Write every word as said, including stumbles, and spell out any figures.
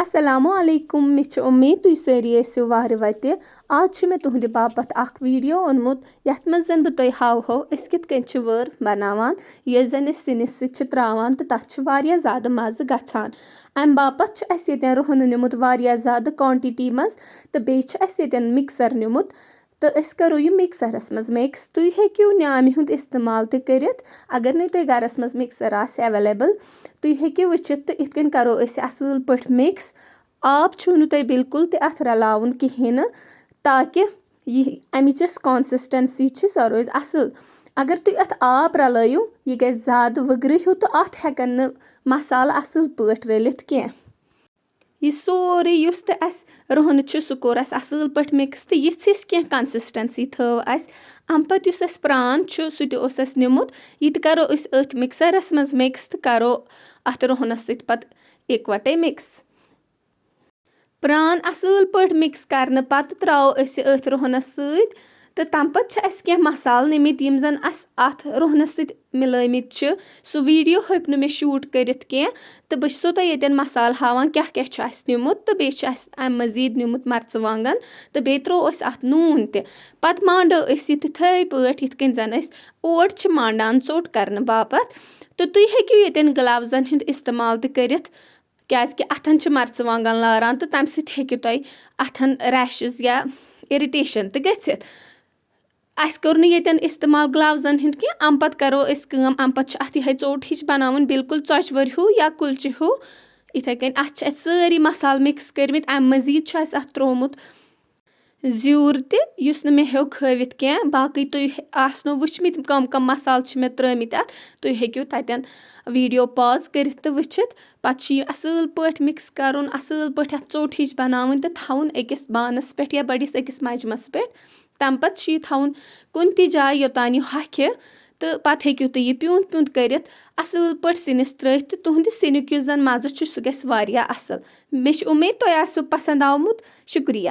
السلام علیکم، مےٚ چھِ اُمید تُہۍ سٲری ٲسِو وارٕ وَتہِ۔ آز چھُ مےٚ تُہنٛدِ باپتھ اکھ video اوٚنمُت، یَتھ منٛز زَن بہٕ تۄہہِ ہاوہو أسۍ کِتھ کٔنۍ چھِ وٲر بَناوان، یۄس زَن أسۍ سِنِس سۭتۍ چھِ تراوان تہٕ تَتھ چھِ واریاہ زیادٕ مَزٕ گژھان۔ اَمہِ باپتھ چھُ اَسہِ ییٚتٮ۪ن رُہنہٕ نیومُت واریاہ زیادٕ quantity منٛز، تہٕ بیٚیہِ چھُ اَسہِ ییٚتٮ۪ن mixer نیومُت، تہٕ أسۍ کَرو یہِ mixerس منٛز mix۔ تُہۍ ہیٚکِو نیامہِ ہُنٛد استعمال تہِ کٔرِتھ۔ اگر نہٕ تۄہہِ گَرَس منٛز mixer آسہِ available، تُہۍ ہیٚکِو وٕچھِتھ تہٕ یِتھ کٔنۍ کَرو أسۍ یہِ اَصٕل پٲٹھۍ mix۔ آب چھُو نہٕ تۄہہِ بالکل تہِ اَتھ رَلاوُن کِہیٖنۍ نہٕ، تاکہِ یہِ اَمِچ یۄس consistency چھِ، سۄ روزِ اَصٕل۔ اگر تُہۍ اَتھ آب رَلٲیِو، یہِ گژھِ زیادٕ وٕگرٕ ہیوٗ تہٕ اَتھ ہٮ۪کَن نہٕ مصالہٕ اَصٕل پٲٹھۍ رٔلِتھ کینٛہہ۔ یہِ سورُے یُس تہِ اَسہِ رُہنہٕ چھُ، سُہ کوٚر اَسہِ اَصٕل پٲٹھۍ mix، تہٕ یِژھ ہِش کینٛہہ consistency تھٲو اَسہِ۔ اَمہِ پَتہٕ یُس اَسہِ پرٛان چھُ، سُہ تہِ اوس اَسہِ نیومُت۔ یہِ تہِ کَرو أسۍ أتھۍ mixerس منٛز mix تہٕ کَرو اَتھ رُہنَس سۭتۍ پَتہٕ اِکوَٹَے mix۔ پرٛان اَصٕل پٲٹھۍ mix کَرنہٕ پَتہٕ ترٛاوو أسۍ یہِ أتھۍ رُہنَس سۭتۍ، تہٕ تَمہِ پَتہٕ چھِ اَسہِ کینٛہہ مصالہٕ نِمٕتۍ، یِم زَن اَسہِ اَتھ رُہنَس سۭتۍ مِلٲومٕتۍ چھِ۔ سُہ video ہیوٚک نہٕ مےٚ shoot کٔرِتھ کینٛہہ، تہٕ بہٕ چھسو تۄہہِ ییٚتٮ۪ن مصالہٕ ہاوان کیٛاہ کیٛاہ چھُ اَسہِ نیومُت، تہٕ بیٚیہِ چھُ اَسہِ اَمہِ مٔزیٖد نیومُت مرژٕوانٛگَن، تہٕ بیٚیہِ ترٛوو اَسہِ اَتھ نوٗن تہِ۔ پَتہٕ مانٛڈو أسۍ یہِ تِتھَے پٲٹھۍ یِتھ کٔنۍ زَن أسۍ اوٹ چھِ مانٛڈان ژوٚٹ کَرنہٕ باپَتھ، تہٕ تُہۍ ہیٚکِو ییٚتٮ۪ن gloves-ن ہُنٛد استعمال تہِ کٔرِتھ، کیٛازِکہِ اَتھَن چھِ مرژٕوانٛگَن لاران تہٕ تَمہِ سۭتۍ ہیٚکہِ تۄہہِ اَتھَن rashes یا irritation تہِ گٔژھِتھ۔ اَسہِ کوٚر نہٕ ییٚتٮ۪ن استعمال gloves-ن ہُنٛد کینٛہہ، اَمہِ پَتہٕ کَرو أسۍ کٲم، اَمہِ پَتہٕ چھِ اَتھ یِہوٚے ژوٚٹ ہِش بَناوٕنۍ، بالکل ژۄچہِ ؤرۍ ہیوٗ یا کُلچہِ ہیوٗ۔ یِتھَے کٔنۍ اَتھ چھِ اَسہِ سٲری مصالہٕ mix کٔرمٕتۍ، اَمہِ مٔزیٖد چھُ اَسہِ اَتھ ترٛوومُت زیُر تہِ، یُس نہٕ مےٚ ہیوٚک ہٲوِتھ کینٛہہ۔ باقٕے تُہۍ آسنو وٕچھمٕتۍ کَم کَم مصالہٕ چھِ مےٚ ترٛٲومٕتۍ اَتھ، تُہۍ ہیٚکِو تَتٮ۪ن video pause کٔرِتھ تہٕ وٕچھِتھ۔ پَتہٕ چھِ یہِ اَصٕل پٲٹھۍ mix کَرُن، اَصٕل پٲٹھۍ اَتھ ژوٚٹ ہِش بَناوٕنۍ تہٕ تھاوُن أکِس بانَس پٮ۪ٹھ یا بٔڑِس أکِس مَجمَس پٮ۪ٹھ۔ تَمہِ پَتہٕ چھِ یہِ تھاوُن کُنہِ تہِ جایہِ یوٚتام یہِ ہۄکھِ، تہٕ پَتہٕ ہیٚکِو تُہۍ یہِ پیوٗنٛت پیوٗنٛت کٔرِتھ اَصٕل پٲٹھۍ سِنِس ترٛٲوِتھ، تہٕ تُہٕنٛدِ سِنیُک یُس زَن مَزٕ چھُ، سُہ گژھِ واریاہ اَصٕل۔ مےٚ چھِ اُمید تۄہہِ آسیو پَسنٛد آمُت۔ شُکریہ۔